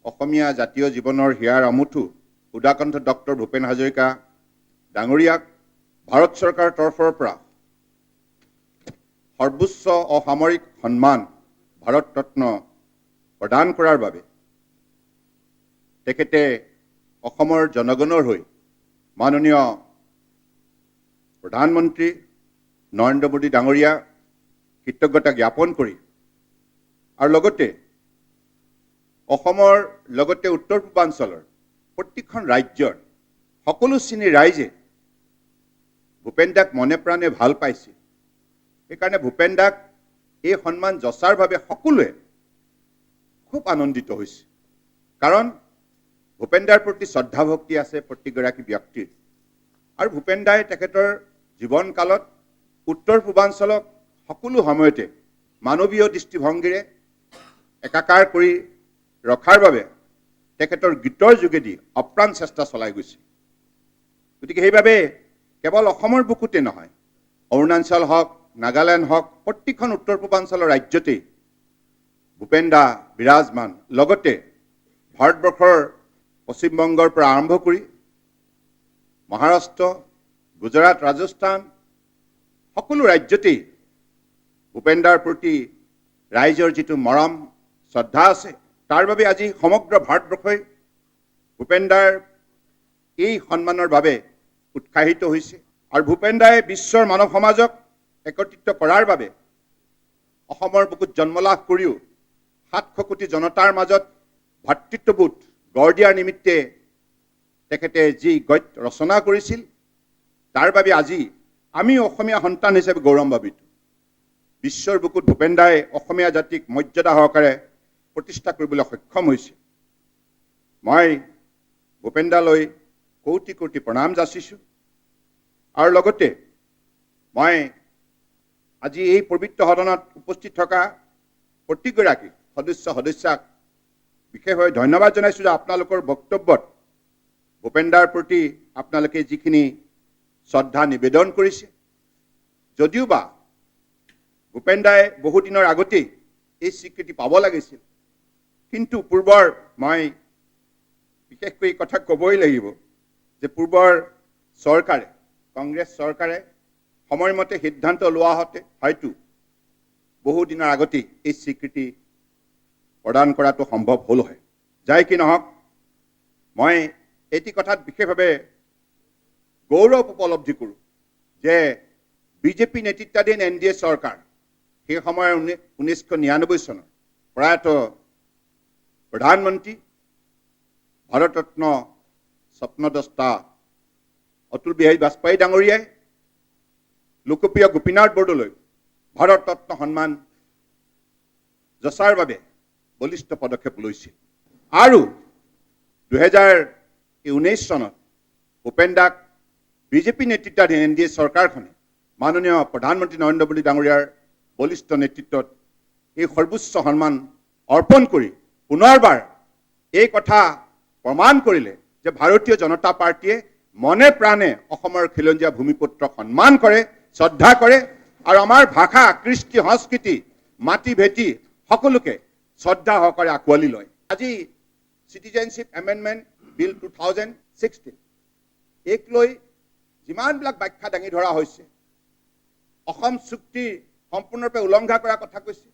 অসমীয়া জাতীয় জীৱনৰ হিয়াৰ আমঠু সুধাকণ্ঠ ডক্টৰ ভূপেন হাজৰিকা ডাঙৰীয়াক ভাৰত চৰকাৰৰ তৰফৰ পৰা সৰ্বোচ্চ অসামৰিক সন্মান ভাৰত ৰত্ন প্ৰদান কৰাৰ বাবে তেখেতে অসমৰ জনগণৰ হৈ মাননীয় প্ৰধানমন্ত্ৰী নৰেন্দ্ৰ মোদী ডাঙৰীয়া কৃতজ্ঞতা জ্ঞাপন কৰি আৰু লগতে অসমৰ লগতে উত্তৰ পূৰ্বাঞ্চলৰ প্ৰতিখন ৰাজ্যৰ সকলো শ্ৰেণীৰ ৰাইজে ভূপেন দাক মনে প্ৰাণে ভাল পাইছিল। সেইকাৰণে ভূপেন দাক এই সন্মান যচাৰ বাবে সকলোৱে খুব আনন্দিত হৈছে, কাৰণ ভূপেন দাৰ প্ৰতি শ্ৰদ্ধা ভক্তি আছে প্ৰতিগৰাকী ব্যক্তিৰ। আৰু ভূপেন দাই তেখেতৰ জীৱনকালত উত্তৰ পূৰ্বাঞ্চলক সকলো সময়তে মানৱীয় দৃষ্টিভংগীৰে একাকাৰ কৰি ৰখাৰ বাবে তেখেতৰ গীতৰ যোগেদি অপ্ৰাণ চেষ্টা চলাই গৈছে। গতিকে সেইবাবে কেৱল অসমৰ বুকুতে নহয়, অৰুণাচল হওক, নাগালেণ্ড হওক, প্ৰতিখন উত্তৰ পূৰ্বাঞ্চলৰ ৰাজ্যতেই ভূপেন দা বিৰাজমান। লগতে ভাৰতবৰ্ষৰ পশ্চিমবংগৰ পৰা আৰম্ভ কৰি মহাৰাষ্ট্ৰ, গুজৰাট, ৰাজস্থান সকলো ৰাজ্যতেই ভূপেন দাৰ প্ৰতি ৰাইজৰ যিটো মৰম শ্ৰদ্ধা আছে, তাৰ বাবে আজি সমগ্ৰ ভাৰতবৰ্ষই ভূপেন দাৰ এই সন্মানৰ বাবে উৎসাহিত হৈছে। আৰু ভূপেন দাই বিশ্বৰ মানৱ সমাজক একত্ৰিত কৰাৰ বাবে অসমৰ বুকুত জন্ম লাভ কৰিও 700 কোটি জনতাৰ মাজত ভাতৃত্ববোধ গঢ় দিয়াৰ নিমিত্তে তেখেতে যি গদ্য ৰচনা কৰিছিল, তাৰ বাবে আজি আমি অসমীয়া সন্তান হিচাপে গৌৰৱান্বিত। বিশ্বৰ বুকুত ভূপেন দাই অসমীয়া জাতিক মৰ্যাদা সহকাৰে প্ৰতিষ্ঠা কৰিবলৈ সক্ষম হৈছে। মই ভূপেন দালৈ কোটি কোটি প্ৰণাম যাচিছোঁ। আৰু লগতে মই আজি এই পবিত্ৰ সদনত উপস্থিত থকা প্ৰতিগৰাকী সদস্য সদস্যাক বিশেষভাৱে ধন্যবাদ জনাইছোঁ যে আপোনালোকৰ বক্তব্যত ভূপেন দাৰ প্ৰতি আপোনালোকে যিখিনি শ্ৰদ্ধা নিবেদন কৰিছে, যদিওবা ভূপেন দাই বহুদিনৰ আগতেই এই স্বীকৃতি পাব লাগিছিল, কিন্তু পূৰ্বৰ মই বিশেষকৈ এই কথা ক'বই লাগিব যে পূৰ্বৰ চৰকাৰে, কংগ্ৰেছ চৰকাৰে সময়মতে সিদ্ধান্ত লোৱা হতে হয়তো বহুদিনৰ আগতেই এই স্বীকৃতি প্ৰদান কৰাটো সম্ভৱ হ'ল হয়। যাই কি নহওক, মই এটি কথাত বিশেষভাৱে গৌৰৱ উপলব্ধি কৰোঁ যে বিজেপি নেতৃত্বাধীন এনডিএ চৰকাৰ সেই সময়ৰ 1999 চনৰ প্ৰয়াত প্ৰধানমন্ত্ৰী ভাৰতৰত্ন স্বপ্নদ্ৰষ্টা অটল বিহাৰী বাজপেয়ী ডাঙৰীয়াই লোকপ্ৰিয় গোপীনাথ বৰদলৈ ভাৰতৰত্ন সন্মান যচাৰ বাবে বলিষ্ঠ পদক্ষেপ লৈছিল। আৰু 2019 চনত ভূপেন দাক বিজেপি নেতৃত্বাধীন এনডিএ চৰকাৰখনে মাননীয় প্ৰধানমন্ত্ৰী নৰেন্দ্ৰ মোদী ডাঙৰীয়াৰ বলিষ্ঠ নেতৃত্বত এই সৰ্বোচ্চ সন্মান অৰ্পণ কৰি পুনৰবাৰ এই কথা প্ৰমাণ কৰিলে যে ভাৰতীয় জনতা পাৰ্টীয়ে মনে প্ৰাণে অসমৰ খিলঞ্জীয়া ভূমিপুত্ৰক সন্মান কৰে, শ্ৰদ্ধা কৰে আৰু আমাৰ ভাষা, কৃষ্টি, সংস্কৃতি, মাটি ভেটি সকলোকে শ্ৰদ্ধা সহকাৰে আঁকোৱালি লয়। আজি চিটিজেনশ্বিপ এমেণ্ডমেণ্ট বিল 2016 এইক লৈ যিমানবিলাক ব্যাখ্যা দাঙি ধৰা হৈছে, অসম চুক্তি সম্পূৰ্ণৰূপে উলংঘা কৰাৰ কথা কৈছে,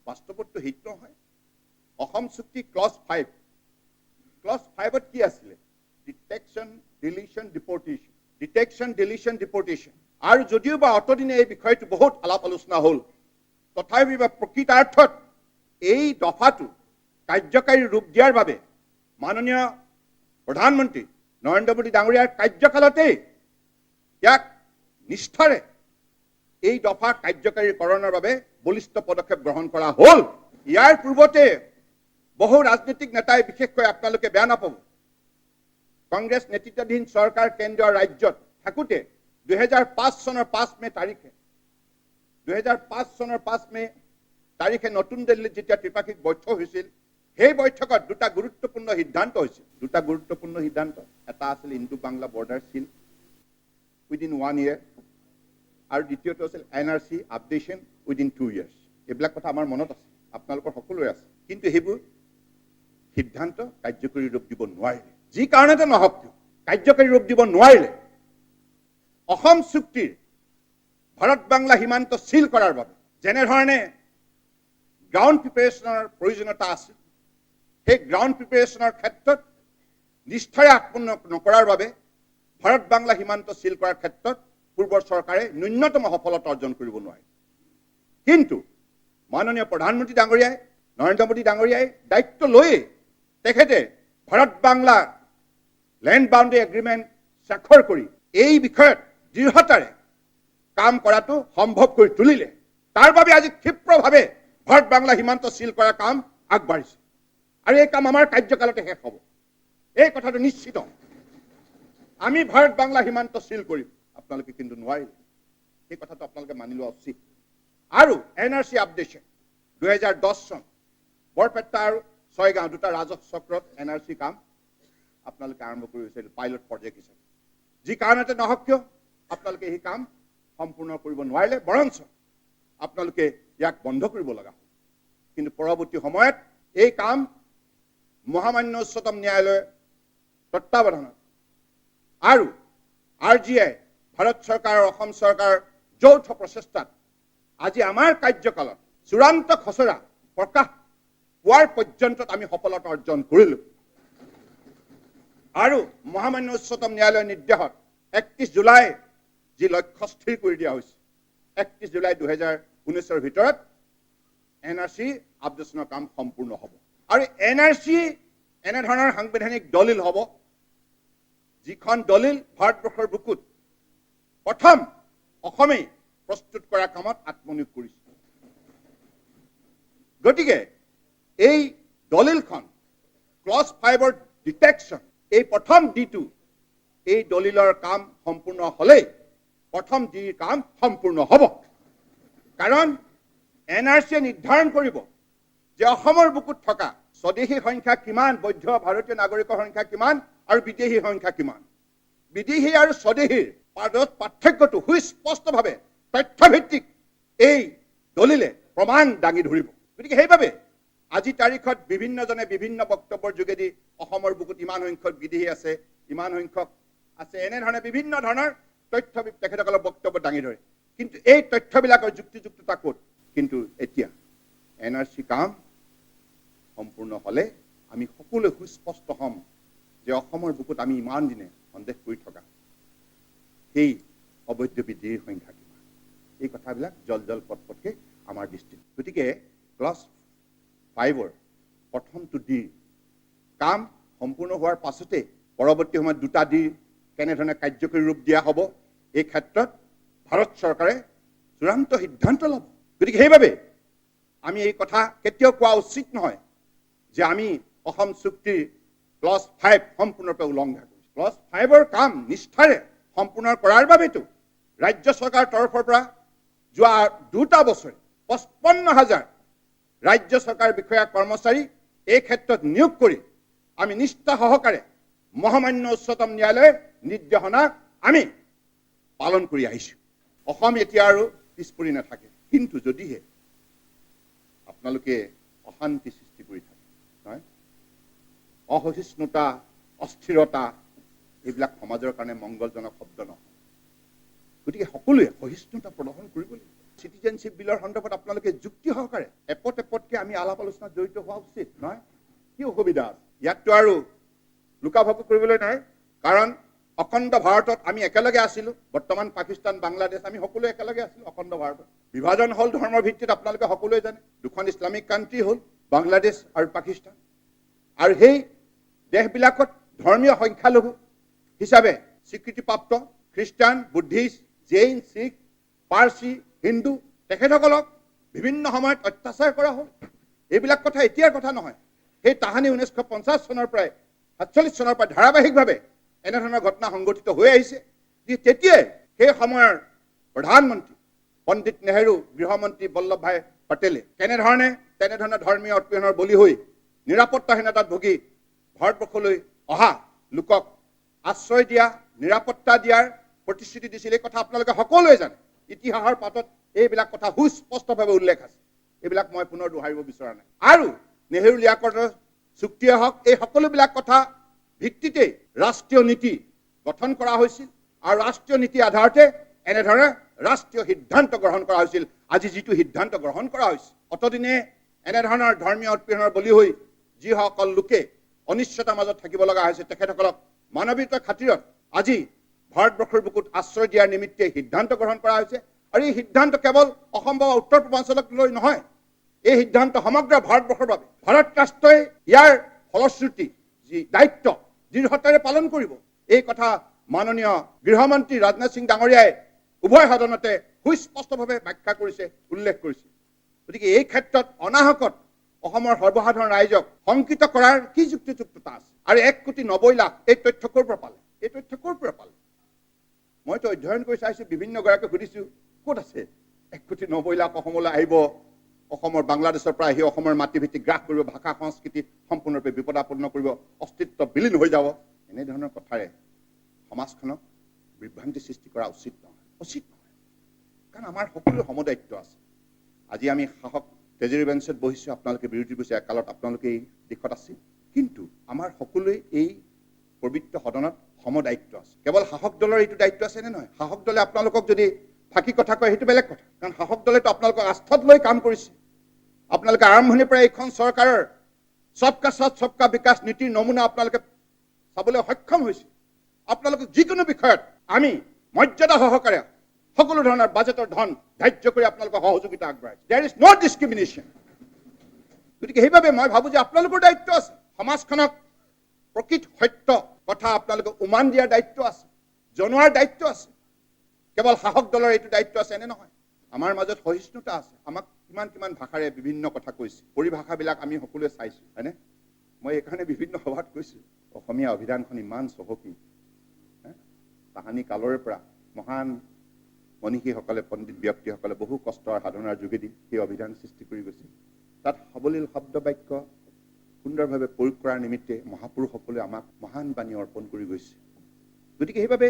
বাস্তৱততো সেইটো নহয়। অসম চুক্তি ক্লজ 5, ক্লজ 5ত কি আছিলে? Detection, deletion, deportation, detection, deletion, deportation. আৰু যদিও বা অতদিনে এই বিষয়টো বহুত আলাপ আলোচনা হ'ল, তথাপি বা প্ৰকৃতাৰ্থত এই দফাটো কাৰ্যকাৰী ৰূপ দিয়াৰ বাবে মাননীয় প্ৰধানমন্ত্ৰী নৰেন্দ্ৰ মোদী ডাঙৰীয়াৰ কাৰ্যকালতেই ইয়াক নিষ্ঠাৰে এই দফা কাৰ্যকাৰীকৰণৰ বাবে বলিষ্ঠ পদক্ষেপ গ্ৰহণ কৰা হ'ল। ইয়াৰ পূৰ্বতে বহু ৰাজনৈতিক নেতাই, বিশেষকৈ আপোনালোকে বেয়া নাপাব, কংগ্ৰেছ নেতৃত্বাধীন চৰকাৰ কেন্দ্ৰীয় ৰাজ্যত থাকোঁতে 2005 চনৰ 5 মে' তাৰিখে, 2005 চনৰ 5 মে' তাৰিখে নতুন দিল্লীত যেতিয়া ত্ৰিপাক্ষিক বৈঠক হৈছিল, সেই বৈঠকত দুটা গুৰুত্বপূৰ্ণ সিদ্ধান্ত হৈছিল। দুটা গুৰুত্বপূৰ্ণ সিদ্ধান্ত, এটা আছিল Indo Bangla border seal within 1 year আৰু দ্বিতীয়টো আছিল NRC updation within 2 years. এইবিলাক কথা আমাৰ মনত আছে, আপোনালোকৰ সকলোৰে আছে। কিন্তু সেইবোৰ সিদ্ধান্ত কাৰ্যকৰী ৰূপ দিব নোৱাৰিলে। যি কাৰণতে নহওক কিয় কাৰ্যকৰী ৰূপ দিব নোৱাৰিলে। অসম চুক্তিৰ ভাৰত বাংলা সীমান্ত চিল কৰাৰ বাবে যেনেধৰণে গ্ৰাউণ্ড প্ৰিপেৰেশ্যনৰ প্ৰয়োজনীয়তা আছিল, সেই গ্ৰাউণ্ড প্ৰিপেৰেশ্যনৰ ক্ষেত্ৰত নিষ্ঠাৰে আত্মন নকৰাৰ বাবে ভাৰত বাংলা সীমান্ত চিল কৰাৰ ক্ষেত্ৰত পূৰ্বৰ চৰকাৰে ন্যূনতম সফলতা অৰ্জন কৰিব নোৱাৰে। কিন্তু মাননীয় প্ৰধানমন্ত্ৰী ডাঙৰীয়াই, নৰেন্দ্ৰ মোদী ডাঙৰীয়াই দায়িত্ব লৈয়ে তেখেতে Bharat Bangla land boundary agreement স্বাক্ষৰ কৰি এই বিষয়ত দৃঢ়তাৰে কাম কৰাটো সম্ভৱ কৰি তুলিলে। তাৰ বাবে আজি ক্ষিপ্ৰভাৱে ভাৰত বাংলা সীমান্ত চিল কৰাৰ কাম আগবাঢ়িছে আৰু এই কাম আমাৰ কাৰ্যকালতে শেষ হ'ব, এই কথাটো নিশ্চিত। আমি ভাৰত বাংলা সীমান্ত চিল কৰিম, আপোনালোকে কিন্তু নোৱাৰিলে। সেই কথাটো আপোনালোকে মানি লোৱা উচিত। আৰু এন আৰ চি আপডেশ্যন 2010 চন বৰপেটা আৰু ছয়গাঁও দুটা ৰাজহ চক্ৰত এন আৰ চি কাম আপোনালোকে আৰম্ভ কৰি হৈছিল পাইলট প্ৰজেক্ট হিচাপে। যি কাৰণতে নহওক কিয় আপোনালোকে এই কাম সম্পূৰ্ণ কৰিব নোৱাৰিলে, বৰঞ্চ আপোনালোকে ইয়াক বন্ধ কৰিব লগা হ'ল। কিন্তু পৰৱৰ্তী সময়ত এই কাম মহামান্য উচ্চতম ন্যায়ালয়ৰ তত্বাৱধানত আৰু আৰ জি I Bharat চৰকাৰ আৰু অসম চৰকাৰৰ যৌথ প্ৰচেষ্টাত আজি আমাৰ কাৰ্যকালত চূড়ান্ত খচৰা প্ৰকাশ পোৱাৰ পৰ্যন্তত আমি সফলতা অৰ্জন কৰিলোঁ। আৰু মহামান্য উচ্চতম ন্যায়ালয়ৰ নিৰ্দেশত 31 জুলাই যি লক্ষ্য স্থিৰ কৰি দিয়া হৈছে, 31 জুলাই 2019 ভিতৰত এন আৰ চি আপডেশ্যনৰ কাম সম্পূৰ্ণ হ'ব। আৰু এন আৰ চি এনেধৰণৰ সাংবিধানিক দলিল হ'ব যিখন দলিল ভাৰতবৰ্ষৰ বুকুত প্ৰথম অসমেই প্ৰস্তুত কৰা কামত আত্মনিয়োগ কৰিছে। গতিকে এই দলিলখন ক্লজ 5ৰ ডিটেকশ্যন, এই প্ৰথম ডিটো, এই দলিলৰ কাম সম্পূৰ্ণ হ'লেই প্ৰথম ডিৰ কাম সম্পূৰ্ণ হ'ব। কাৰণ এন আৰ চিয়ে নিৰ্ধাৰণ কৰিব যে অসমৰ বুকুত থকা স্বদেশী সংখ্যা কিমান, বৈধ ভাৰতীয় নাগৰিকৰ সংখ্যা কিমান আৰু বিদেশী সংখ্যা কিমান। বিদেশী আৰু স্বদেশীৰ পাৰ্থক্যটো সুস্পষ্টভাৱে তথ্যভিত্তিক এই দলিলে প্ৰমাণ দাঙি ধৰিব। গতিকে সেইবাবে আজি তাৰিখত বিভিন্নজনে বিভিন্ন বক্তব্যৰ যোগেদি অসমৰ বুকুত ইমান সংখ্যক বিদেশী আছে, ইমান সংখ্যক আছে, এনেধৰণে বিভিন্ন ধৰণৰ তথ্য তেখেতসকলৰ বক্তব্য দাঙি ধৰে। কিন্তু এই তথ্যবিলাকৰ যুক্তিযুক্ততা ক'ত? কিন্তু এতিয়া এন আৰ চি কাম সম্পূৰ্ণ হ'লে আমি সকলোৱে সুস্পষ্ট হ'ম যে অসমৰ বুকুত আমি ইমান দিনে সন্দেহ কৰি থকা সেই অবৈধ বিদেশীৰ সংখ্যা কিমান। এই কথাবিলাক জল জল পট পটকৈ আমাৰ দৃষ্টিত। গতিকে ক্লাছ 5ৰ প্ৰথমটো ডিৰ কাম সম্পূৰ্ণ হোৱাৰ পাছতে পৰৱৰ্তী সময়ত দুটা ডিৰ কেনেধৰণে কাৰ্যকৰী ৰূপ দিয়া হ'ব এই ক্ষেত্ৰত ভাৰত চৰকাৰে চূড়ান্ত সিদ্ধান্ত ল'ব। গতিকে সেইবাবে আমি এই কথা কেতিয়াও কোৱা উচিত নহয় যে আমি অসম চুক্তিৰ ক্লজ 5 সম্পূৰ্ণৰূপে উলংঘা কৰিছোঁ। ক্লজ 5ৰ কাম নিষ্ঠাৰে সম্পূৰ্ণ কৰাৰ বাবেতো ৰাজ্য চৰকাৰৰ তৰফৰ পৰা যোৱা 2টা বছৰে 55,000 ৰাজ্য চৰকাৰ বিষয়া কৰ্মচাৰী এই ক্ষেত্ৰত নিয়োগ কৰি আমি নিষ্ঠা সহকাৰে মহামান্য উচ্চতম ন্যায়ালয়ৰ নিৰ্দেশনা আমি পালন কৰি আহিছোঁ। অসম এতিয়া আৰু পিছ পৰি নাথাকে। কিন্তু যদিহে আপোনালোকে অশান্তি সৃষ্টি কৰি থাকে, নহয়, অসহিষ্ণুতা, অস্থিৰতা, এইবিলাক সমাজৰ কাৰণে মংগলজনক শব্দ নহয়। গতিকে সকলোৱে সহিষ্ণুতা প্ৰদৰ্শন কৰিব লাগিব। চিটিজেনশ্বিপ বিলৰ সন্দৰ্ভত আপোনালোকে যুক্তি সহকাৰে এপত এপতকৈ আমি আলাপ আলোচনাত জড়িত হোৱা উচিত নহয়। কি অসুবিধা আছে? ইয়াততো আৰু লুকাভাকু কৰিবলৈ নাই, কাৰণ অখণ্ড ভাৰতত আমি একেলগে আছিলোঁ। বৰ্তমান পাকিস্তান, বাংলাদেশ আমি সকলোৱে একেলগে আছিলোঁ অখণ্ড ভাৰতত। বিভাজন হ'ল ধৰ্মৰ ভিত্তিত, আপোনালোকে সকলোৱে জানে। দুখন ইছলামিক কাণ্ট্ৰি হ'ল বাংলাদেশ আৰু পাকিস্তান। আৰু সেই দেশবিলাকত ধৰ্মীয় সংখ্যালঘু হিচাপে স্বীকৃতিপ্ৰাপ্ত খ্ৰীষ্টান, বুদ্ধিষ্ট, জৈন, শিখ, পাৰ্চী, হিন্দু তেখেতসকলক বিভিন্ন সময়ত অত্যাচাৰ কৰা হ'ল। এইবিলাক কথা এতিয়াৰ কথা নহয়। সেই তাহানি 1950 চনৰ পৰাই, 47 চনৰ পৰা ধাৰাবাহিকভাৱে এনেধৰণৰ ঘটনা সংঘটিত হৈ আহিছে। তেতিয়াই সেই সময়ৰ প্ৰধানমন্ত্ৰী পণ্ডিত নেহেৰু, গৃহমন্ত্ৰী বল্লভ ভাই পেটেলে কেনেধৰণে তেনেধৰণৰ ধৰ্মীয় উৎপীড়নৰ বলি হৈ নিৰাপত্তাহীনতাত ভুগি ভাৰতবৰ্ষলৈ অহা লোকক আশ্ৰয় দিয়া, নিৰাপত্তা দিয়াৰ প্ৰতিশ্ৰুতি দিছিল। এই কথা আপোনালোকে সকলোৱে জানে। ইতিহাসৰ পাতত এইবিলাক কথা সুস্পষ্টভাৱে উল্লেখ আছে। এইবিলাক মই পুনৰ দোহাৰিব বিচৰা নাই। আৰু নেহেৰু লিয়াকতৰ চুক্তিয়ে হওক, এই সকলোবিলাক কথা ভিত্তিতেই ৰাষ্ট্ৰীয় নীতি গঠন কৰা হৈছিল আৰু ৰাষ্ট্ৰীয় নীতিৰ আধাৰতে এনেধৰণে ৰাষ্ট্ৰীয় সিদ্ধান্ত গ্ৰহণ কৰা হৈছিল। আজি যিটো সিদ্ধান্ত গ্ৰহণ কৰা হৈছে, অতদিনে এনেধৰণৰ ধৰ্মীয় উৎপীড়নৰ বলি হৈ যিসকল লোকে অনিশ্চয়তাৰ মাজত থাকিব লগা হৈছে, তেখেতসকলক মানৱীয়তাৰ খাতিৰত আজি ভাৰতবৰ্ষৰ বুকুত আশ্ৰয় দিয়াৰ নিমিত্তে সিদ্ধান্ত গ্ৰহণ কৰা হৈছে। আৰু এই সিদ্ধান্ত কেৱল অসম বা উত্তৰ পূৰ্বাঞ্চলক লৈ নহয়, এই সিদ্ধান্ত সমগ্ৰ ভাৰতবৰ্ষৰ বাবে। ভাৰত ৰাষ্ট্ৰই ইয়াৰ ফলশ্ৰুতি যি দায়িত্ব দৃঢ়তাৰে পালন কৰিব, এই কথা মাননীয় গৃহমন্ত্ৰী ৰাজনাথ সিং ডাঙৰীয়াই উভয় সদনতে সুস্পষ্টভাৱে ব্যাখ্যা কৰিছে, উল্লেখ কৰিছে। গতিকে এই ক্ষেত্ৰত অনাহকত অসমৰ সৰ্বসাধাৰণ ৰাইজক শংকিত কৰাৰ কি যুক্তিযুক্ততা আছে? আৰু 1,90,00,000 এই তথ্য ক'ৰ পৰা পালে? এই তথ্য ক'ৰ পৰা পালে? মইতো অধ্যয়ন কৰি চাইছোঁ, বিভিন্ন গৰাকীক সুধিছোঁ ক'ত আছে 1,90,00,000 অসমলৈ আহিব, অসমৰ বাংলাদেশৰ পৰা আহি অসমৰ মাটি ভেটি গ্ৰাস কৰিব, ভাষা সংস্কৃতি সম্পূৰ্ণৰূপে বিপদাপন্ন কৰিব, অস্তিত্ব বিলীন হৈ যাব। এনেধৰণৰ কথাৰে সমাজখনক বিভ্ৰান্তি সৃষ্টি কৰা উচিত নহয়, উচিত নহয়। কাৰণ আমাৰ সকলোৰে সমদায়িত্ব আছে। আজি আমি শাসক ট্ৰেজেৰী বেঞ্চত বহিছোঁ, আপোনালোকে বিৰোধী বহিছে, একালত আপোনালোকে এই দিশত আছিল, কিন্তু আমাৰ সকলোৱে এই পবিত্ৰ সদনত সমদায়িত্ব আছে। কেৱল শাসক দলৰ এইটো দায়িত্ব আছে নে নহয়? শাসক দলে আপোনালোকক যদি ফাঁকি কথা কয় সেইটো বেলেগ কথা, কাৰণ শাসক দলেতো আপোনালোকক আস্থাত লৈ কাম কৰিছে। আপোনালোকে আৰম্ভণিৰ পৰা এইখন চৰকাৰৰ সবকা সাথ সবকা বিকাশ নীতিৰ নমুনা আপোনালোকে চাবলৈ সক্ষম হৈছে। আপোনালোকক যিকোনো বিষয়ত আমি মৰ্যাদা সহকাৰে সকলো ধৰণৰ বাজেটৰ ধন ধাৰ্য কৰি আপোনালোকক সহযোগিতা আগবঢ়াইছে। There is no discrimination. গতিকে সেইবাবে মই ভাবোঁ যে আপোনালোকৰ দায়িত্ব আছে, সমাজখনক প্ৰকৃত সত্য কথা আপোনালোকে উমান দিয়াৰ দায়িত্ব আছে, জনোৱাৰ দায়িত্ব আছে। কেৱল শাসক দলৰ এইটো দায়িত্ব আছে এনে নহয়। আমাৰ মাজত সহিষ্ণুতা আছে। আমাক কিমান কিমান ভাষাৰে বিভিন্ন কথা কৈছে, পৰিভাষাবিলাক আমি সকলোৱে চাইছোঁ, হয়নে? মই এইকাৰণে বিভিন্ন সভাত কৈছোঁ, অসমীয়া অভিধানখন ইমান চহকী, তাহানি কালৰে পৰা মহান মনীষীসকলে, পণ্ডিত ব্যক্তিসকলে বহু কষ্ট আৰু সাধনাৰ যোগেদি সেই অভিধান সৃষ্টি কৰি গৈছে। তাত সাৱলীল শব্দ বাক্য সুন্দৰভাৱে প্ৰয়োগ কৰাৰ নিমিত্তে মহাপুৰুষসকলে আমাক মহান বাণী অৰ্পণ কৰি গৈছে। গতিকে সেইবাবে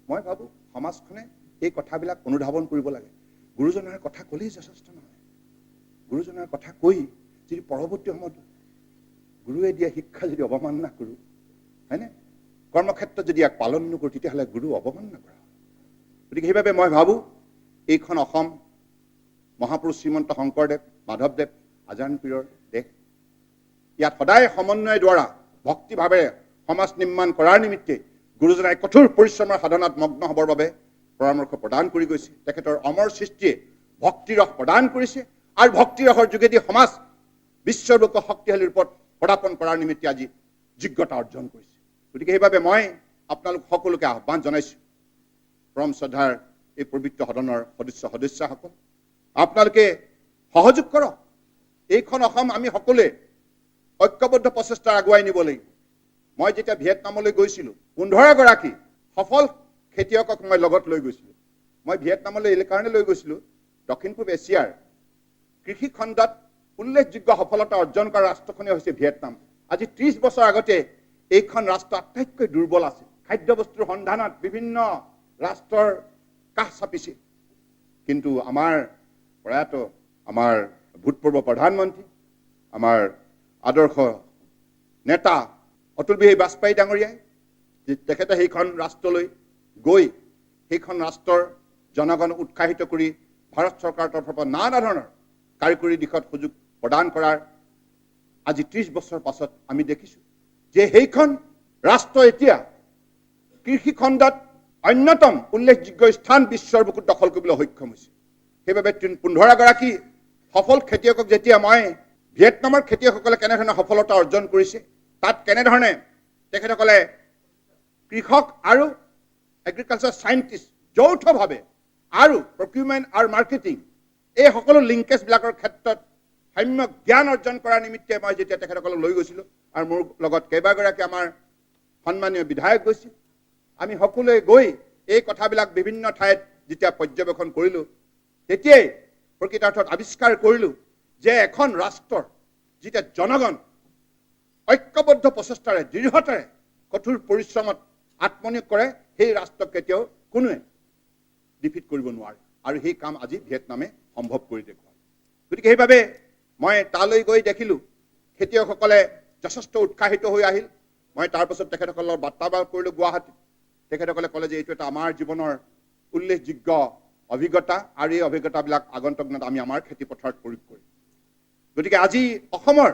মই ভাবোঁ সমাজখনে এই কথাবিলাক অনুধাৱন কৰিব লাগে। গুৰুজনাৰ কথা ক'লেই যথেষ্ট নহয়। গুৰুজনাৰ কথা কৈ যদি পৰৱৰ্তী সময়ত গুৰুৱে দিয়া শিক্ষা যদি অৱমাননা কৰোঁ, হয়নে, কৰ্মক্ষেত্ৰত যদি ইয়াক পালন নকৰোঁ, তেতিয়াহ'লে গুৰু অৱমাননা কৰা হয়। গতিকে সেইবাবে মই ভাবোঁ এইখন অসম মহাপুৰুষ শ্ৰীমন্ত শংকৰদেৱ, মাধৱদেৱ, আজান পীৰৰ দেশ। ইয়াত সদায় সমন্বয়ৰ দ্বাৰা ভক্তিভাৱেৰে সমাজ নিৰ্মাণ কৰাৰ নিমিত্তে গুৰুজনাই কঠোৰ পৰিশ্ৰমৰ সাধনাত মগ্ন হ'বৰ বাবে পৰামৰ্শ প্ৰদান কৰি গৈছে। তেখেতৰ অমৰ সৃষ্টিয়ে ভক্তিৰস প্ৰদান কৰিছে আৰু ভক্তিৰসৰ যোগেদি সমাজ বিশ্বৰ বুকুত শক্তিশালী ৰূপত পদাৰ্পণ কৰাৰ নিমিত্তে আজি যোগ্যতা অৰ্জন কৰিছে। গতিকে সেইবাবে মই আপোনালোক সকলোকে আহ্বান জনাইছোঁ, পৰম শ্ৰদ্ধাৰ এই পবিত্ৰ সদনৰ সদস্য সদস্যাসকল, আপোনালোকে সহযোগ কৰক। এইখন অসম আমি সকলোৱে ঐক্যবদ্ধ প্ৰচেষ্টা আগুৱাই নিব লাগিব। মই যেতিয়া ভিয়েটনামলৈ গৈছিলোঁ, 15 গৰাকী সফল খেতিয়কক মই লগত লৈ গৈছিলোঁ। মই ভিয়েটনামলৈ এই কাৰণে লৈ গৈছিলোঁ, দক্ষিণ পূব এছিয়াৰ কৃষি খণ্ডত উল্লেখযোগ্য সফলতা অৰ্জন কৰা ৰাষ্ট্ৰখনেই হৈছে ভিয়েটনাম। আজি 30 বছৰ আগতে এইখন ৰাষ্ট্ৰ আটাইতকৈ দুৰ্বল আছিল। খাদ্যবস্তুৰ সন্ধানত বিভিন্ন ৰাষ্ট্ৰৰ কাষ চাপিছিল। কিন্তু আমাৰ প্ৰয়াত আমাৰ ভূতপূৰ্ব প্ৰধানমন্ত্ৰী, আমাৰ আদৰ্শ নেতা অটল বিহাৰী বাজপেয়ী ডাঙৰীয়াই, তেখেতে সেইখন ৰাষ্ট্ৰলৈ গৈ সেইখন ৰাষ্ট্ৰৰ জনগণক উৎসাহিত কৰি ভাৰত চৰকাৰৰ তৰফৰ পৰা নানা ধৰণৰ কাৰিকৰী দিশত সুযোগ প্ৰদান কৰাৰ আজি 30 বছৰ পাছত আমি দেখিছোঁ যে সেইখন ৰাষ্ট্ৰ এতিয়া কৃষি খণ্ডত অন্যতম উল্লেখযোগ্য স্থান বিশ্বৰ বুকুত দখল কৰিবলৈ সক্ষম হৈছে। সেইবাবে 15 গৰাকী সফল খেতিয়কক যেতিয়া মই ভিয়েটনামৰ খেতিয়কসকলে কেনেধৰণে সফলতা অৰ্জন কৰিছে, তাত কেনেধৰণে তেখেতসকলে কৃষক আৰু এগ্ৰিকালচাৰ চাইণ্টিষ্ট যৌথভাৱে আৰু প্ৰকিউৰমেণ্ট আৰু মাৰ্কেটিং এই সকলো লিংকেজবিলাকৰ ক্ষেত্ৰত সম্যক জ্ঞান অৰ্জন কৰাৰ নিমিত্তে মই যেতিয়া তেখেতসকলক লৈ গৈছিলোঁ আৰু মোৰ লগত কেইবাগৰাকী আমাৰ সন্মানীয় বিধায়ক গৈছিল, আমি সকলোৱে গৈ এই কথাবিলাক বিভিন্ন ঠাইত যেতিয়া পৰ্যবেক্ষণ কৰিলোঁ, তেতিয়াই প্ৰকৃতাৰ্থত আৱিষ্কাৰ কৰিলোঁ যে এখন ৰাষ্ট্ৰৰ যেতিয়া জনগণ ঐক্যবদ্ধ প্ৰচেষ্টাৰে, দৃঢ়তাৰে, কঠোৰ পৰিশ্ৰমত আত্মনিয়োগ কৰে, সেই ৰাষ্ট্ৰক কেতিয়াও কোনোৱে ডিফিট কৰিব নোৱাৰে। আৰু সেই কাম আজি ভিয়েটনামে সম্ভৱ কৰি দেখুৱালে। গতিকে সেইবাবে মই তালৈ গৈ দেখিলোঁ খেতিয়কসকলে যথেষ্ট উৎসাহিত হৈ আহিল। মই তাৰপাছত তেখেতসকলৰ বাৰ্তালাপ কৰিলোঁ গুৱাহাটীত। তেখেতসকলে ক'লে যে এইটো এটা আমাৰ জীৱনৰ উল্লেখযোগ্য অভিজ্ঞতা আৰু এই অভিজ্ঞতাবিলাক আগন্তুক দিনত আমি আমাৰ খেতিপথাৰত প্ৰয়োগ কৰিম। গতিকে আজি অসমৰ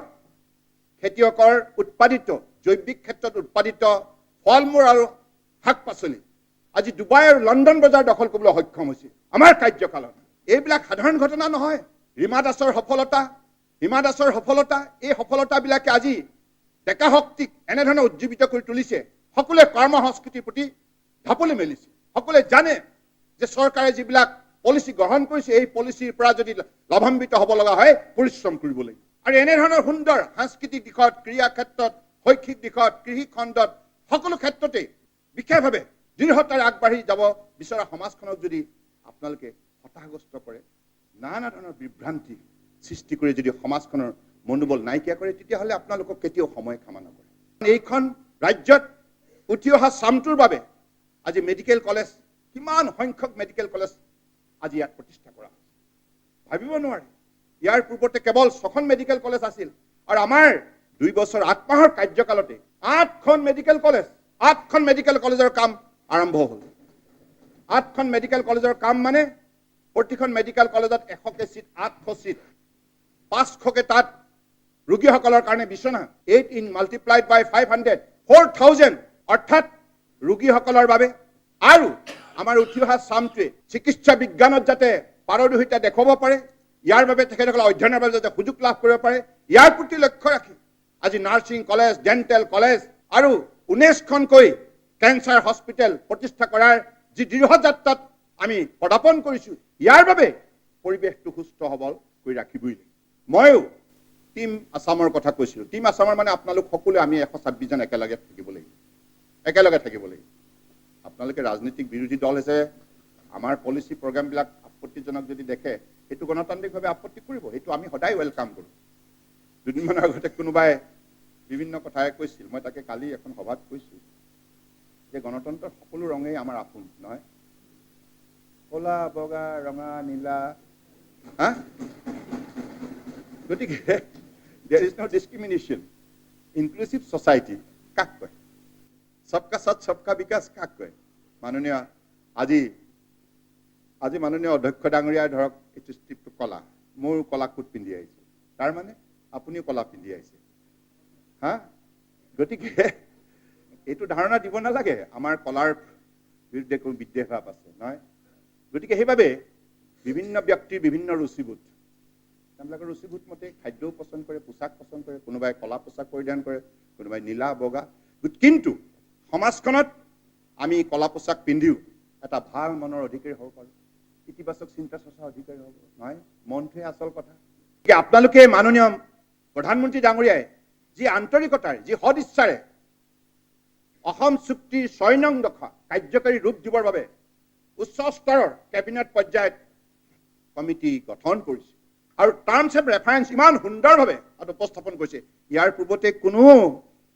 খেতিয়কৰ উৎপাদিত জৈৱিক ক্ষেত্ৰত উৎপাদিত ফল মূল আৰু শাক পাচলি আজি ডুবাই আৰু লণ্ডন বজাৰ দখল কৰিবলৈ সক্ষম হৈছে আমাৰ কাৰ্যকালত। এইবিলাক সাধাৰণ ঘটনা নহয়। ৰীমা দাসৰ সফলতা, হিমা দাসৰ সফলতা, এই সফলতাবিলাকে আজি ডেকা শক্তিক এনেধৰণে উজ্জীৱিত কৰি তুলিছে। সকলোৱে কৰ্ম সংস্কৃতিৰ প্ৰতি ঢাপলি মেলিছে। সকলোৱে জানে যে চৰকাৰে যিবিলাক পলিচি গ্ৰহণ কৰিছে, এই পলিচিৰ পৰা যদি লাভান্বিত হ'ব লগা হয় পৰিশ্ৰম কৰিব লাগিব। আৰু এনেধৰণৰ সুন্দৰ সাংস্কৃতিক দিশত, ক্ৰীড়া ক্ষেত্ৰত, শৈক্ষিক দিশত, কৃষি খণ্ডত, সকলো ক্ষেত্ৰতে বিশেষভাৱে দৃঢ়তাৰে আগবাঢ়ি যাব বিচৰা সমাজখনক যদি আপোনালোকে হতাশগ্ৰস্ত কৰে, নানা ধৰণৰ বিভ্ৰান্তি সৃষ্টি কৰি যদি সমাজখনৰ মনোবল নাইকিয়া কৰে, তেতিয়াহ'লে আপোনালোকক কেতিয়াও সময় ক্ষমা নকৰে। এইখন ৰাজ্যত উঠি অহা চামটোৰ বাবে আজি মেডিকেল কলেজ, কিমান সংখ্যক মেডিকেল কলেজ আজি ইয়াত প্ৰতিষ্ঠা কৰা হৈছে ভাবিব নোৱাৰে। ইয়াৰ পূৰ্বতে কেৱল 6খন মেডিকেল কলেজ আছিল আৰু আমাৰ 2 বছৰ 8 মাহৰ কাৰ্যকালতে 8খন মেডিকেল কলেজ, 8খন মেডিকেল কলেজৰ কাম আৰম্ভ হ'ল। 8খন মেডিকেল কলেজৰ কাম মানে প্ৰতিখন মেডিকেল কলেজত 100কে চিট, 800 চিট, 500কে তাত ৰোগীসকলৰ কাৰণে বিচনা, 8 in multiplied by 500, 4000, অৰ্থাৎ ৰোগীসকলৰ বাবে আৰু আমাৰ উঠি অহা চামটোৱে চিকিৎসা বিজ্ঞানত যাতে পাৰদৰ্শিতা দেখুৱাব পাৰে, ইয়াৰ বাবে তেখেতসকলে অধ্যয়নৰ বাবে যাতে সুযোগ লাভ কৰিব পাৰে, ইয়াৰ প্ৰতি লক্ষ্য ৰাখি আজি নাৰ্ছিং কলেজ, ডেণ্টেল কলেজ আৰু 19খনকৈ কেঞ্চাৰ হস্পিটেল প্ৰতিষ্ঠা কৰাৰ যি দৃঢ় যাত্ৰাত আমি পদাৰ্পণ কৰিছোঁ, ইয়াৰ বাবে পৰিৱেশটো সুস্থ সবল কৰি ৰাখিবই লাগিব। ময়ো টীম আছামৰ কথা কৈছিলোঁ। টীম আছামৰ মানে আপোনালোক সকলোৱে আমি 126 জন একেলগে থাকিব লাগিব, একেলগে থাকিব লাগিব। আপোনালোকে ৰাজনীতিক বিৰোধী দল হিচাপে আমাৰ পলিচি প্ৰগ্ৰামবিলাক আপত্তিজনক যদি দেখে, সেইটো গণতান্ত্ৰিকভাৱে আপত্তি কৰিব, সেইটো আমি সদায় welcome কৰোঁ। দুদিনমানৰ আগতে কোনোবাই বিভিন্ন কথাই কৈছিল, মই তাকে কালি এখন সভাত কৈছোঁ যে গণতন্ত্ৰত সকলো ৰঙেই আমাৰ আপোন নহয়, ক'লা, বগা, ৰঙা, নীলা, হা। গতিকে there is no discrimination. Inclusive society কাক কয়? সবকা সাথ সবকা বিকাশ কাক কয়? মাননীয় আজি আজি মাননীয় অধ্যক্ষ ডাঙৰীয়াই ধৰক এইটো ষ্ট্ৰিপটো কলা, ময়ো কলা কোট পিন্ধি আহিছোঁ, তাৰ মানে আপুনিও কলা পিন্ধি আহিছে, হা। গতিকে এইটো ধাৰণা দিব নালাগে আমাৰ কলাৰ বিৰুদ্ধে কোনো বিদ্বেষ ভাৱ আছে, নহয়। গতিকে সেইবাবে বিভিন্ন ব্যক্তিৰ বিভিন্ন ৰুচিবোধ, তেওঁলোকৰ ৰুচিবোধ মতে খাদ্যও পচন্দ কৰে, পোছাক পচন্দ কৰে, কোনোবাই কলা পোছাক পৰিধান কৰে, কোনোবাই নীলা, বগা। কিন্তু সমাজখনত আমি কলা পোছাক পিন্ধিও এটা ভাল মনৰ অধিকাৰী হ'ব পাৰোঁ, ইতিবাচক চিন্তা চৰ্চাৰ অধিকাৰী হ'ব, নহয়। মনটোৱে আচল কথা। গতিকে আপোনালোকে মাননীয় প্ৰধানমন্ত্ৰী ডাঙৰীয়াই যি আন্তৰিকতাৰে, যি সদিচ্ছাৰে অসম চুক্তিৰ 6 নং দফা কাৰ্যকৰী ৰূপ দিবৰ বাবে উচ্চ স্তৰৰ কেবিনেট পৰ্যায়ত কমিটি গঠন কৰিছে আৰু টাৰ্মছ অফ ৰেফাৰেন্স ইমান সুন্দৰভাৱে তাত উপস্থাপন কৰিছে, ইয়াৰ পূৰ্বতে কোনো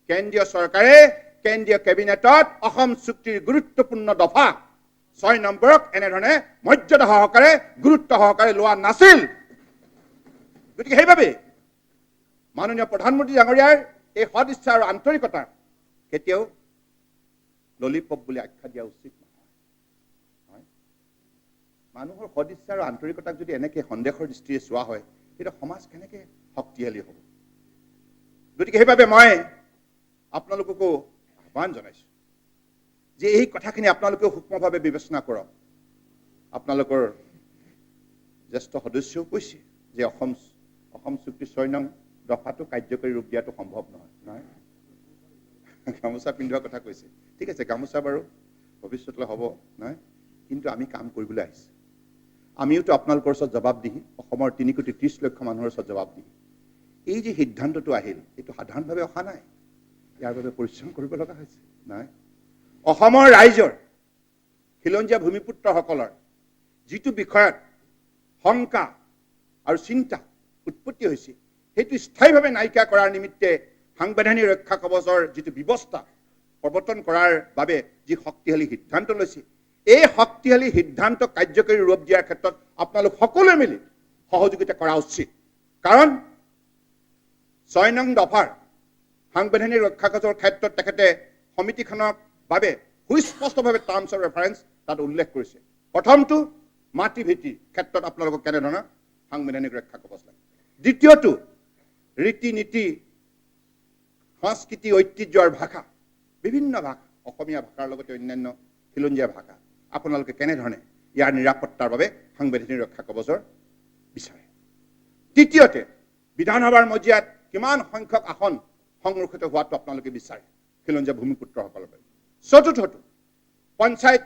কেন্দ্ৰীয় চৰকাৰে কেন্দ্ৰীয় কেবিনেটত অসম চুক্তিৰ গুৰুত্বপূৰ্ণ দফা 6 নম্বৰক এনেধৰণে মৰ্যাদা সহকাৰে, গুৰুত্ব সহকাৰে লোৱা নাছিল। গতিকে সেইবাবে মাননীয় প্ৰধানমন্ত্ৰী ডাঙৰীয়াৰ এই সদিচ্ছা আৰু আন্তৰিকতা কেতিয়াও ললিপপ বুলি আখ্যা দিয়া উচিত নহয়। মানুহৰ সদিচ্ছা আৰু আন্তৰিকতাক যদি এনেকে সন্দেহৰ দৃষ্টিৰে চোৱা হয়, তেতিয়া সমাজ কেনেকে শক্তিশালী হ'ব? গতিকে সেইবাবে মই আপোনালোককো আহ্বান জনাইছোঁ যে এই কথাখিনি আপোনালোকেও সূক্ষ্মভাৱে বিবেচনা কৰক। আপোনালোকৰ জ্যেষ্ঠ সদস্যও কৈছে যে অসম চুক্তি 6 নং দফাটো কাৰ্যকৰী ৰূপ দিয়াটো সম্ভৱ নহয়, নহয়। গামোচা পিন্ধোৱাৰ কথা কৈছে, ঠিক আছে, গামোচা বাৰু ভৱিষ্যতলৈ হ'ব, নহয়, কিন্তু আমি কাম কৰিবলৈ আহিছোঁ। আমিওতো আপোনালোকৰ ওচৰত জবাবদিহি, অসমৰ 3 কোটি 30 লক্ষ মানুহৰ ওচৰত জবাবদিহি। এই যে সিদ্ধান্তটো আহিল, এইটো সাধাৰণভাৱে অহা নাই, ইয়াৰ বাবে পৰিশ্ৰম কৰিব লগা হৈছে, নহয়। অসমৰ ৰাইজৰ খিলঞ্জীয়া ভূমিপুত্ৰসকলৰ যিটো বিষয়ত শংকা আৰু চিন্তা উৎপত্তি হৈছে, সেইটো স্থায়ীভাৱে নাইকিয়া কৰাৰ নিমিত্তে সাংবিধানিক ৰক্ষা কৱচৰ যিটো ব্যৱস্থা প্ৰৱৰ্তন কৰাৰ বাবে যি শক্তিশালী সিদ্ধান্ত লৈছে, এই শক্তিশালী সিদ্ধান্ত কাৰ্যকৰী ৰূপ দিয়াৰ ক্ষেত্ৰত আপোনালোক সকলোৱে মিলি সহযোগিতা কৰা উচিত। কাৰণ 6 নং দফাৰ সাংবিধানিক ৰক্ষা কৱচৰ ক্ষেত্ৰত তেখেতে সমিতিখনৰ বাবে সুস্পষ্টভাৱে টাৰ্মছ অফ ৰেফাৰেন্স তাত উল্লেখ কৰিছে। প্ৰথমটো, মাটি ভেটিৰ ক্ষেত্ৰত আপোনালোকক কেনেধৰণৰ সাংবিধানিক ৰক্ষা কৱচ লাগে। দ্বিতীয়টো, ৰীতি নীতি, সংস্কৃতি, ঐতিহ্য আৰু ভাষা, বিভিন্ন ভাষা, অসমীয়া ভাষাৰ লগতে অন্যান্য খিলঞ্জীয়া ভাষা, আপোনালোকে কেনেধৰণে ইয়াৰ নিৰাপত্তাৰ বাবে সাংবিধানিক ৰক্ষা কৱচৰ বিচাৰে। তৃতীয়তে, বিধানসভাৰ মজিয়াত কিমান সংখ্যক আসন সংৰক্ষিত হোৱাটো আপোনালোকে বিচাৰে খিলঞ্জীয়া ভূমিপুত্ৰসকলৰ বাবে। চতুৰ্থটো, পঞ্চায়ত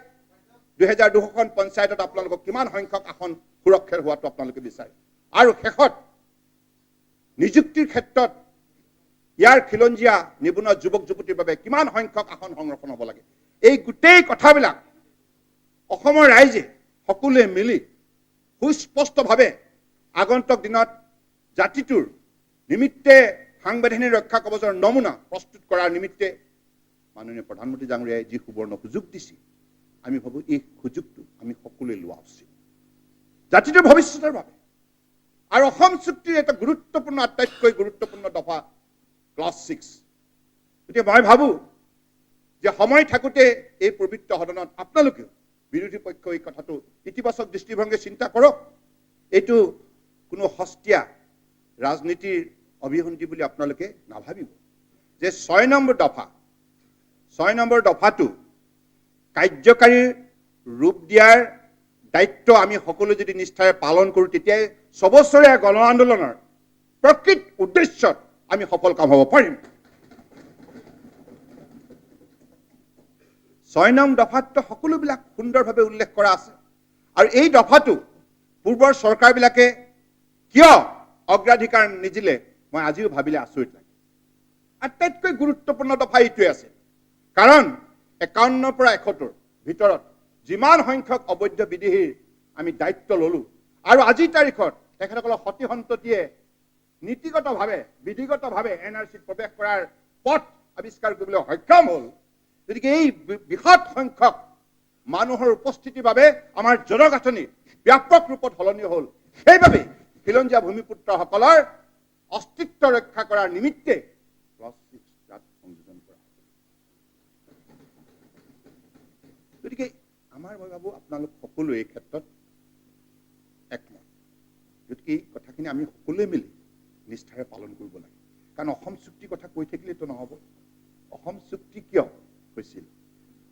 2200খন পঞ্চায়তত আপোনালোকক কিমান সংখ্যক আসন সুৰক্ষিত হোৱাটো আপোনালোকে বিচাৰে। আৰু শেষত, নিযুক্তিৰ ক্ষেত্ৰত ইয়াৰ খিলঞ্জীয়া নিবনুৱা যুৱক যুৱতীৰ বাবে কিমান সংখ্যক আসন সংৰক্ষণ হ'ব লাগে। এই গোটেই কথাবিলাক অসমৰ ৰাইজে সকলোৱে মিলি সুস্পষ্টভাৱে আগন্তুক দিনত জাতিটোৰ নিমিত্তে সাংবিধানিক ৰক্ষা কৱচৰ নমুনা প্ৰস্তুত কৰাৰ নিমিত্তে মাননীয় প্ৰধানমন্ত্ৰী ডাঙৰীয়াই যি সুবৰ্ণ সুযোগ দিছে, আমি ভাবোঁ এই সুযোগটো আমি সকলোৱে লোৱা উচিত জাতিটোৰ ভৱিষ্যতৰ বাবে। আৰু অসম চুক্তিৰ এটা গুৰুত্বপূৰ্ণ, আটাইতকৈ গুৰুত্বপূৰ্ণ দফা ক্লাছ 6। গতিকে মই ভাবোঁ যে সময় থাকোঁতে এই পবিত্ৰ সদনত আপোনালোকেও বিৰোধী পক্ষ এই কথাটো ইতিবাচক দৃষ্টিভংগীৰে চিন্তা কৰক। এইটো কোনো সস্তীয়া ৰাজনীতিৰ অভিসন্ধি বুলি আপোনালোকে নাভাবিব যে 6 নম্বৰ দফা, 6 নম্বৰ দফাটো কাৰ্যকাৰী ৰূপ দিয়াৰ দায়িত্ব আমি সকলো যদি নিষ্ঠাৰে পালন কৰোঁ, তেতিয়াই ছবছৰীয়া গণ আন্দোলনৰ প্ৰকৃত উদ্দেশ্যত আমি সফল কাম হ'ব পাৰিম। 6 নং দফাততো সকলোবিলাক সুন্দৰভাৱে উল্লেখ কৰা আছে। আৰু এই দফাটো পূৰ্বৰ চৰকাৰবিলাকে কিয় অগ্ৰাধিকাৰ নিদিলে মই আজিও ভাবিলে আচৰিত লাগে। আটাইতকৈ গুৰুত্বপূৰ্ণ দফা এইটোৱে আছিল, কাৰণ 51 পৰা 71 ভিতৰত যিমান সংখ্যক অবৈধ বিদেশীৰ আমি দায়িত্ব ল'লোঁ আৰু আজিৰ তাৰিখত তেখেতসকলৰ সতি সন্ততিয়ে নীতিগতভাৱে, বিধিগতভাৱে এন আৰ চিত প্ৰৱেশ কৰাৰ পথ আৱিষ্কাৰ কৰিবলৈ সক্ষম হ'ল। গতিকে এই বৃহৎ সংখ্যক মানুহৰ উপস্থিতিৰ বাবে আমাৰ জনগাঁথনি ব্যাপক ৰূপত সলনি হ'ল। সেইবাবে খিলঞ্জীয়া ভূমিপুত্ৰসকলৰ অস্তিত্ব ৰক্ষা কৰাৰ নিমিত্তে ক্লজ 6 ইয়াত সংযোজন কৰা হ'ল। গতিকে মই ভাবোঁ আপোনালোক সকলোৱে এই ক্ষেত্ৰত একমত। গতিকে এই কথাখিনি আমি সকলোৱে মিলি নিষ্ঠাৰে পালন কৰিব লাগে। কাৰণ অসম চুক্তিৰ কথা কৈ থাকিলেতো নহ'ব। অসম চুক্তি কিয় হৈছিল?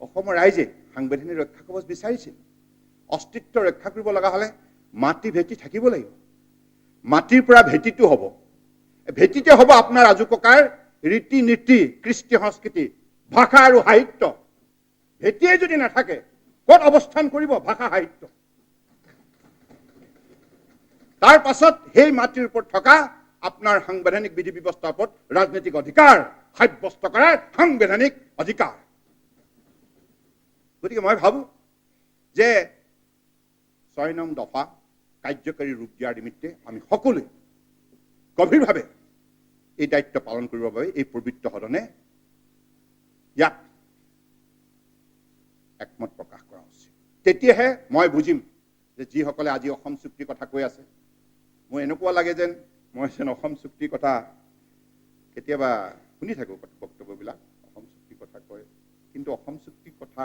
অসমৰ ৰাইজে সাংবিধানিক ৰক্ষা কৱচ বিচাৰিছিল। অস্তিত্ব ৰক্ষা কৰিব লগা হ'লে মাটি ভেটি থাকিব লাগিব। মাটিৰ পৰা ভেটিটো হ'ব, ভেটিতে হ'ব আপোনাৰ আজু ককাৰ ৰীতি নীতি, কৃষ্টি সংস্কৃতি, ভাষা আৰু সাহিত্য। ভেটিয়ে যদি নাথাকে ক'ত অৱস্থান কৰিব ভাষা সাহিত্য? তাৰ পাছত সেই মাটিৰ ওপৰত থকা আপোনাৰ সাংবিধানিক বিধি ব্যৱস্থাৰ ওপৰত ৰাজনৈতিক অধিকাৰ সাব্যস্ত কৰাৰ সাংবিধানিক অধিকাৰ। গতিকে মই ভাবোঁ যে 6 নং দফা কাৰ্যকৰী ৰূপ দিয়াৰ নিমিত্তে আমি সকলোৱে গভীৰভাৱে এই দায়িত্ব পালন কৰিবৰ বাবে এই পবিত্ৰ সদনে ইয়াত একমত প্ৰকাশ কৰা উচিত। তেতিয়াহে মই বুজিম যে যিসকলে আজি অসম চুক্তিৰ কথা কৈ আছে, মোৰ এনেকুৱা লাগে যেন মই যেন অসম চুক্তিৰ কথা কেতিয়াবা শুনি থাকোঁ বক্তব্যবিলাক, অসম চুক্তিৰ কথা কয়, কিন্তু অসম চুক্তিৰ কথা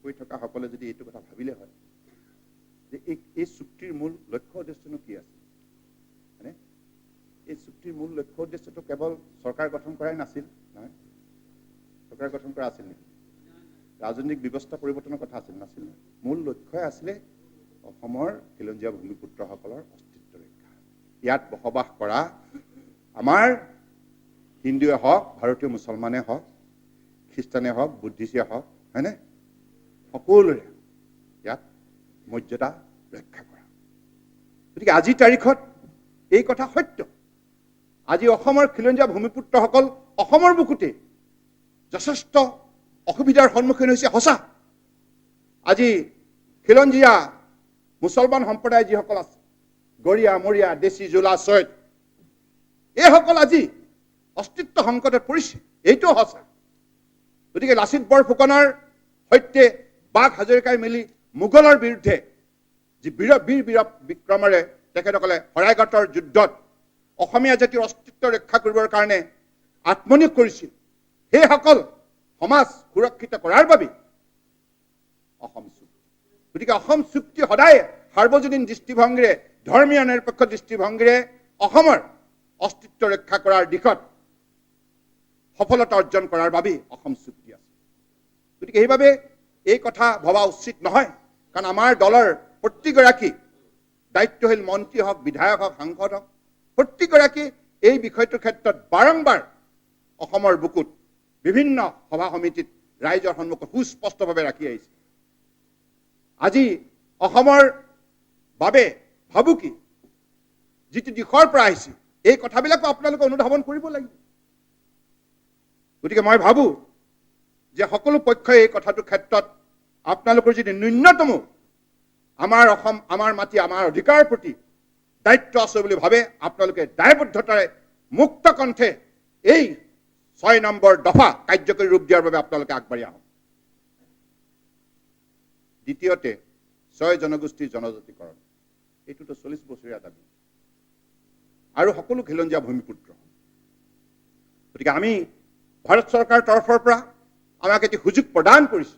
কৈ থকাসকলে যদি এইটো কথা ভাবিলে হয় যে এই চুক্তিৰ মূল লক্ষ্য উদ্দেশ্যনো কি আছিল, হয়নে? এই চুক্তিৰ মূল লক্ষ্য উদ্দেশ্যটো কেৱল চৰকাৰ গঠন কৰাই নাছিল, নহয়? চৰকাৰ গঠন কৰা আছিল নেকি? ৰাজনৈতিক ব্যৱস্থা পৰিৱৰ্তনৰ কথা আছিল নাছিল? নহয়। মূল লক্ষ্যই আছিলে অসমৰ খিলঞ্জীয়া ভূমিপুত্ৰসকলৰ অস্তিত্ব ৰক্ষা। ইয়াত বসবাস কৰা আমাৰ হিন্দুৱে হওক, ভাৰতীয় মুছলমানে হওক, খ্ৰীষ্টানে হওক, বুদ্ধিষ্টে হওক, হয়নে, সকলোৰে ইয়াত মৰ্যাদা ৰক্ষা কৰা। গতিকে আজিৰ তাৰিখত এই কথা সত্য। আজি অসমৰ খিলঞ্জীয়া ভূমিপুত্ৰসকল অসমৰ বুকুতে যথেষ্ট অসুবিধাৰ সন্মুখীন হৈছে, সঁচা। আজি খিলঞ্জীয়া মুছলমান সম্প্ৰদায় যিসকল আছে, গৰীয়া, মৰীয়া, দেশী, জোলা, চৈত, এইসকল আজি অস্তিত্ব সংকটত পৰিছে, এইটোও সঁচা। গতিকে লাচিত বৰফুকনৰ সৈতে বাঘ হাজৰিকাই মিলি মোগলৰ বিৰুদ্ধে যি বীৰ বীৰ বীৰ বিক্ৰমেৰে তেখেতসকলে শৰাইঘাটৰ যুদ্ধত অসমীয়া জাতিৰ অস্তিত্ব ৰক্ষা কৰিবৰ কাৰণে আত্মনিয়োগ কৰিছিল, সেইসকল সমাজ সুৰক্ষিত কৰাৰ বাবে অসম চুক্তি। গতিকে অসম চুক্তি সদায় সাৰ্বজনীন দৃষ্টিভংগীৰে, ধৰ্মীয় নিৰপেক্ষ দৃষ্টিভংগীৰে অসমৰ অস্তিত্ব ৰক্ষা কৰাৰ দিশত সফলতা অৰ্জন কৰাৰ বাবেই অসম চুক্তি আছে। গতিকে সেইবাবে এই কথা ভবা উচিত নহয়, কাৰণ আমাৰ দলৰ প্ৰতিগৰাকী দায়িত্বশীল মন্ত্ৰী হওক, বিধায়ক হওক, সাংসদ হওক, প্ৰতিগৰাকী এই বিষয়টোৰ ক্ষেত্ৰত বাৰম্বাৰ অসমৰ বুকুত বিভিন্ন সভা সমিতিত ৰাইজৰ সন্মুখত সুস্পষ্টভাৱে ৰাখি আহিছে। আজি অসমৰ বাবে ভাবুকি যিটো দিশৰ পৰা আহিছে, এই কথাবিলাকো আপোনালোকে অনুধাৱন কৰিব লাগিব। গতিকে মই ভাবোঁ যে সকলো পক্ষই এই কথাটোৰ ক্ষেত্ৰত আপোনালোকৰ যদি ন্যূনতম আমাৰ অসম, আমাৰ মাটি, আমাৰ অধিকাৰৰ প্ৰতি দায়িত্ব আছে বুলি ভাবে, আপোনালোকে দায়বদ্ধতাৰে মুক্ত কণ্ঠে এই 6 নম্বৰ দফা কাৰ্যকৰী ৰূপ দিয়াৰ বাবে আপোনালোকে আগবাঢ়ি আহক। দ্বিতীয়তে, 6 জনগোষ্ঠীৰ জনজাতিকৰণ, এইটোতো 40 বছৰীয়া দাবী আৰু সকলো খিলঞ্জীয়া ভূমিপুত্ৰ। গতিকে আমি ভাৰত চৰকাৰৰ তৰফৰ পৰা আমাক এটি সুযোগ প্ৰদান কৰিছে,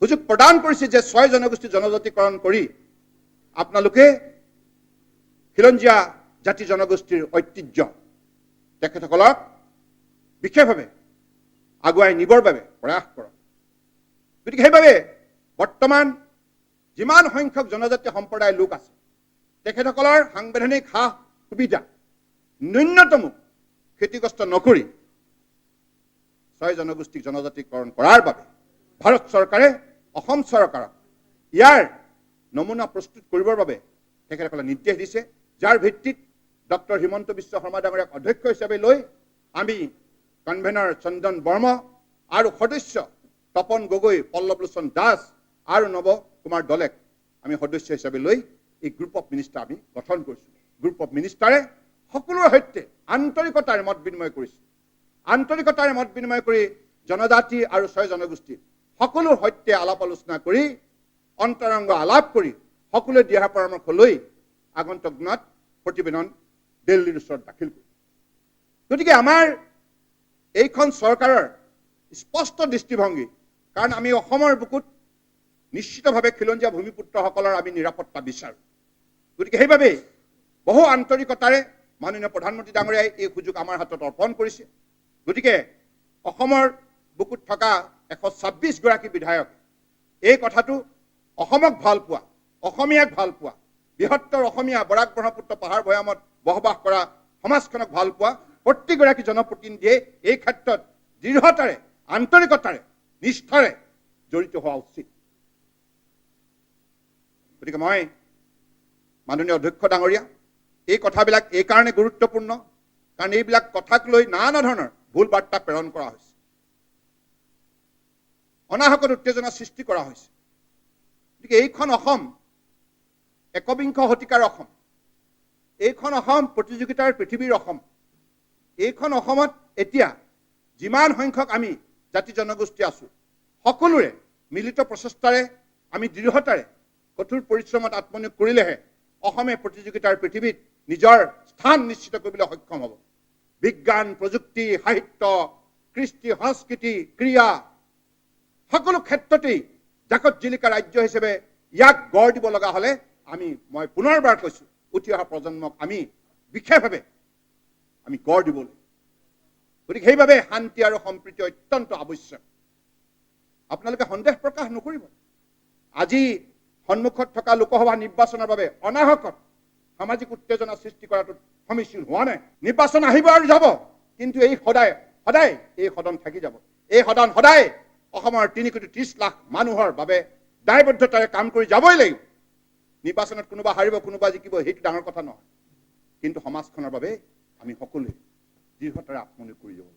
সুযোগ প্ৰদান কৰিছে যে 6 জনগোষ্ঠী জনজাতিকৰণ কৰি আপোনালোকে খিলঞ্জীয়া জাতি জনগোষ্ঠীৰ ঐতিহ্য তেখেতসকলক বিশেষভাৱে আগুৱাই নিবৰ বাবে প্ৰয়াস কৰক। গতিকে সেইবাবে বৰ্তমান যিমান সংখ্যক জনজাতি সম্প্ৰদায়ৰ লোক আছে, তেখেতসকলৰ সাংবিধানিক সা সুবিধা ন্যূনতম ক্ষতিগ্ৰস্ত নকৰি 6 জনগোষ্ঠীক জনজাতিকৰণ কৰাৰ বাবে ভাৰত চৰকাৰে অসম চৰকাৰক ইয়াৰ নমুনা প্ৰস্তুত কৰিবৰ বাবে তেখেতসকলে নিৰ্দেশ দিছে, যাৰ ভিত্তিত ডক্টৰ হিমন্ত বিশ্ব শৰ্মা ডাঙৰীয়াক অধ্যক্ষ হিচাপে লৈ আমি কনভেনাৰ চন্দন বৰ্মা আৰু সদস্য তপন গগৈ, পল্লৱ লোচন দাস আৰু নৱ কুমাৰ দলেক আমি সদস্য হিচাপে লৈ এই গ্ৰুপ অফ মিনিষ্টাৰ আমি গঠন কৰিছোঁ। গ্ৰুপ অফ মিনিষ্টাৰে সকলোৰে সৈতে আন্তৰিকতাৰে মত বিনিময় কৰিছে। আন্তৰিকতাৰে মত বিনিময় কৰি জনজাতি আৰু 6 জনগোষ্ঠী সকলোৰ সৈতে আলাপ আলোচনা কৰি, অন্তৰংগ আলাপ কৰি সকলোৱে দিহা পৰামৰ্শ লৈ আগন্তুক দিনত প্ৰতিবেদন দিল্লীৰ ওচৰত দাখিল কৰিম। গতিকে আমাৰ এইখন চৰকাৰৰ স্পষ্ট দৃষ্টিভংগী, কাৰণ আমি অসমৰ বুকুত নিশ্চিতভাৱে খিলঞ্জীয়া ভূমিপুত্ৰসকলৰ আমি নিৰাপত্তা বিচাৰোঁ। গতিকে সেইবাবেই বহু আন্তৰিকতাৰে মাননীয় প্ৰধানমন্ত্ৰী ডাঙৰীয়াই এই সুযোগ আমাৰ হাতত অৰ্পণ কৰিছে। গতিকে অসমৰ বুকুত থকা 126 গৰাকী বিধায়ক এই কথাটো অসমক ভাল পোৱা, অসমীয়াক ভাল পোৱা, বৃহত্তৰ অসমীয়া বৰাক ব্ৰহ্মপুত্ৰ পাহাৰ ভৈয়ামত বসবাস কৰা সমাজখনক ভাল পোৱা প্ৰতিগৰাকী জনপ্ৰতিনিধিয়ে এই ক্ষেত্ৰত দৃঢ়তাৰে, আন্তৰিকতাৰে, নিষ্ঠাৰে জড়িত হোৱা উচিত। গতিকে মই মাননীয় অধ্যক্ষ ডাঙৰীয়া, এই কথাবিলাক এইকাৰণে গুৰুত্বপূৰ্ণ, কাৰণ এইবিলাক কথাক লৈ নানা ধৰণৰ ভুল বাৰ্তা প্ৰেৰণ কৰা হৈছে, অনাহকত উত্তেজনা সৃষ্টি কৰা হৈছে। গতিকে এইখন অসম একবিংশ শতিকাৰ অসম, এইখন অসম প্ৰতিযোগিতাৰ পৃথিৱীৰ অসম। এইখন অসমত এতিয়া যিমান সংখ্যক আমি জাতি জনগোষ্ঠী আছোঁ, সকলোৰে মিলিত প্ৰচেষ্টাৰে আমি দৃঢ়তাৰে কঠোৰ পৰিশ্ৰমত আত্মনিয়োগ কৰিলেহে অসমে প্ৰতিযোগিতাৰ পৃথিৱীত নিজৰ স্থান নিশ্চিত কৰিবলৈ সক্ষম হ'ব। বিজ্ঞান, প্ৰযুক্তি, সাহিত্য, কৃষ্টি, সংস্কৃতি, ক্ৰীড়া সকলো ক্ষেত্ৰতেই জাকত জিলিকা ৰাজ্য হিচাপে ইয়াক গঢ় দিব লগা হ'লে মই পুনৰবাৰ কৈছোঁ, উঠি অহা প্ৰজন্মক আমি বিশেষভাৱে আমি গঢ় দিব লাগিব। গতিকে সেইবাবে শান্তি আৰু সম্প্ৰীতি অত্যন্ত আৱশ্যক। আপোনালোকে সন্দেহ প্ৰকাশ নকৰিব। আজি সন্মুখত থকা লোকসভা নিৰ্বাচনৰ বাবে অনাহকত সামাজিক উত্তেজনা সৃষ্টি কৰাটো সমীচীন হোৱা নাই। নিৰ্বাচন আহিব আৰু যাব, কিন্তু এই সদায় সদায় এই সদন থাকি যাব। এই সদন সদায় অসমৰ 3 কোটি 30 লাখ মানুহৰ বাবে দায়বদ্ধতাৰে কাম কৰি যাবই লাগিব। নিৰ্বাচনত কোনোবা হাৰিব, কোনোবা জিকিব, সেইটো ডাঙৰ কথা নহয়, কিন্তু সমাজখনৰ বাবে আমি সকলোৱে দৃঢ়তাৰে আত্মনিয়োগ কৰি যাব।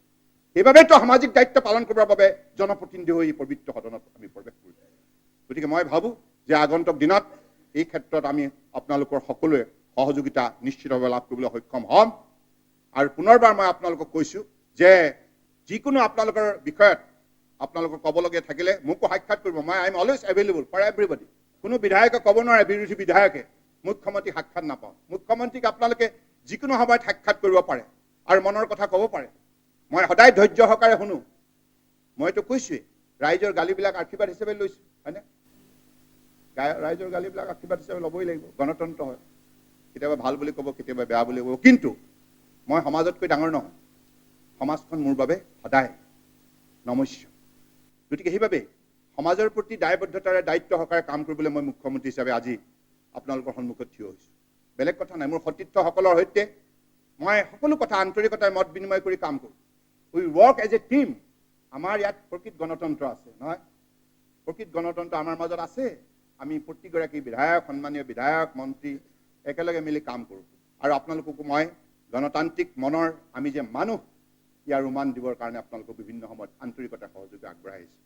সেইবাবেতো সামাজিক দায়িত্ব পালন কৰিবৰ বাবে জনপ্ৰতিনিধি হৈ এই পবিত্ৰ সদনত আমি প্ৰৱেশ কৰিছোঁ। গতিকে মই ভাবোঁ যে আগন্তুক দিনত এই ক্ষেত্ৰত আমি আপোনালোকৰ সকলোৱে সহযোগিতা নিশ্চিতভাৱে লাভ কৰিবলৈ সক্ষম হ'ম। আৰু পুনৰবাৰ মই আপোনালোকক কৈছোঁ যে যিকোনো আপোনালোকৰ বিষয়ত আপোনালোকৰ ক'বলগীয়া থাকিলে মোকো সাক্ষাৎ কৰিব। মই I am always available for everybody. কোনো বিধায়কে ক'ব নোৱাৰে, বিৰোধী বিধায়কে মুখ্যমন্ত্ৰীক সাক্ষাৎ নাপাওঁ। মুখ্যমন্ত্ৰীক আপোনালোকে যিকোনো সময়ত সাক্ষাৎ কৰিব পাৰে। আৰু মনৰ কথা ক'ব পাৰে। মই সদায় ধৈৰ্য সহকাৰে শুনো। মইতো কৈছোৱেই, ৰাইজৰ গালিবিলাক আশীৰ্বাদ হিচাপে লৈছোঁ, হয়নে? ৰাইজৰ গালিবিলাক আশীৰ্বাদ হিচাপে ল'বই লাগিব, গণতন্ত্ৰ হয়। কেতিয়াবা ভাল বুলি ক'ব, কেতিয়াবা বেয়া বুলি ক'ব, কিন্তু মই সমাজতকৈ ডাঙৰ নহয়। সমাজখন মোৰ বাবে সদায় নমস্য। গতিকে সেইবাবে সমাজৰ প্ৰতি দায়বদ্ধতাৰে, দায়িত্ব সহকাৰে কাম কৰিবলৈ মই মুখ্যমন্ত্ৰী হিচাপে আজি আপোনালোকৰ সন্মুখত থিয় হৈছোঁ। বেলেগ কথা নাই, মোৰ সতীৰ্থসকলৰ সৈতে মই সকলো কথা আন্তৰিকতাৰে মত বিনিময় কৰি কাম কৰোঁ। We work as a team. আমাৰ ইয়াত প্ৰকৃত গণতন্ত্ৰ আছে নহয়? প্ৰকৃত গণতন্ত্ৰ আমাৰ মাজত আছে। আমি প্ৰতিগৰাকী বিধায়ক, সন্মানীয় বিধায়ক, মন্ত্ৰী একেলগে মিলি কাম কৰোঁ। আৰু আপোনালোককো মই গণতান্ত্ৰিক মনৰ আমি যে মানুহ, ইয়াৰ উমান দিবৰ কাৰণে আপোনালোকক বিভিন্ন সময়ত আন্তৰিকতাৰ সহযোগ আগবঢ়াই আহিছোঁ।